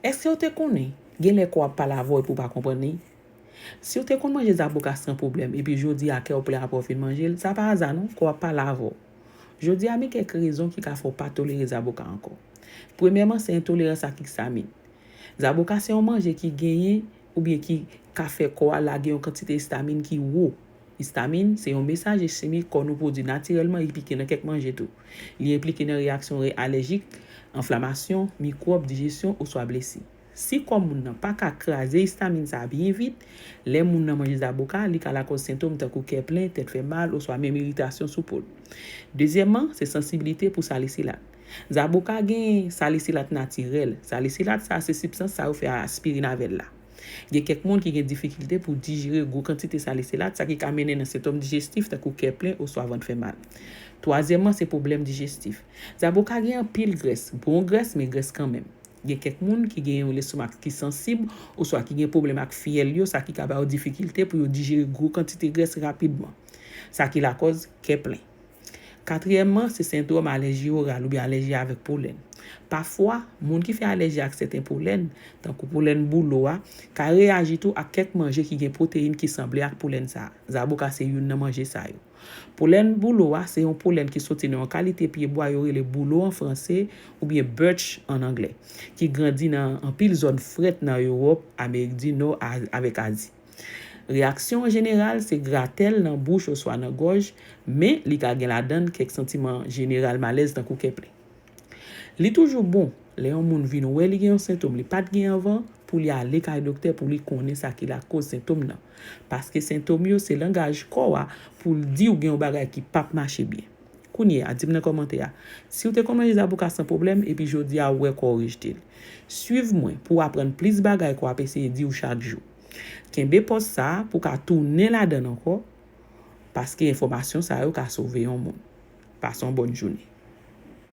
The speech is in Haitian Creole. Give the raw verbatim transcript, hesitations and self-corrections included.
Èske w te konnen, gen lè kò ap pale avè w epi w pa konprann li? Si w te konn manje zaboka san pwoblèm epi jodi a kè w plen apre w fin manje l, sa pa aza non, kò ap pale avè w. Jodi a, men kèk rezon ki ka fè w pa tolere zaboka ankò. Premyèman, se entolerans ak istamin. Zaboka se yon manje ki genyen oubyen ki ka fè kò a lage yon kantite istamin ki wo. Istamin se yon mesaje chimik kò nou pwodui natirèlman epi ki nan kèk manje tou. Li enplike nan reyaksyon re- alèjik, enflamasyon, mikwòb, dijesyon oswa blesi. Si kò moun nan pa ka kraze istamin sa a byen vit, lè moun nan manje zaboka, li ka lakòz sentòm tankou kè plen, tèt fè mal oswa menm iritasyon sou po l. Dezyèmman, se sansiblite pou salisilat. Zaboka gen salisilat natirèl. Salisilat sa a se sibstans sa yo fè aspirin avè l la. Gen kèk moun ki gen difikilte pou dijere gwo kantite salisilat, sa ki ka mennen nan sentòm dijestif tankou kè plen oswa vant fè mal. Twazyèmman, se pwoblèm dijestif. Zaboka gen anpil grès, bon grès, men grès kanmenm. Gen kèk moun ki gen yon lestomak ki sansib oswa ki gen pwoblèm ak fyèl yo, sa ki ka ba yo difikilte pou yo dijere gwo kantite grès rapidman. Sa ki lakòz kè plen. Katriyèmman, se sendwòm alèji oral oubyen alèji avèk polèn. Pafwa, moun ki fè alèji ak sèten polèn, tankou polèn boulo a, ka reyaji tou ak kèk manje ki gen pwoteyin ki sanble ak polèn sa a. Zaboka se youn nan manje sa yo. Polèn boulo a se yon polèn ki soti nan yon kalite pyebwa yo rele boulo an franse oubyen birch an anglè, ki grandi nan anpil zòn frèt nan Ewòp, Amerik di Nò a- avèk Azi. Reyaksyon an jeneral se gratèl nan bouch oswa nan gòj, men li ka gen ladan l kèk santiman jeneral malèz tankou kè plen. Li toujou bon lè yon moun vin wè li gen yon sentòm li pa t gen anvan pou li ale kay doktè pou li konnen sa ki lakòz sentòm nan. Paske sentòm yo se langaj kò a pou l di w gen yon bagay ki p ap mache byen. Kounye a, di m nan kòmantè a, si w te konn manje zaboka san pwoblèm epi jodi a w wè kò w rejte l. Swiv mwen pou w aprann plis bagay kò ap eseye di w chak jou. Kenbe pòz sa a pou w ka tounen ladan l ankò, paske enfòmasyon sa yo ka sove yon moun. Pase yon bòn jounen.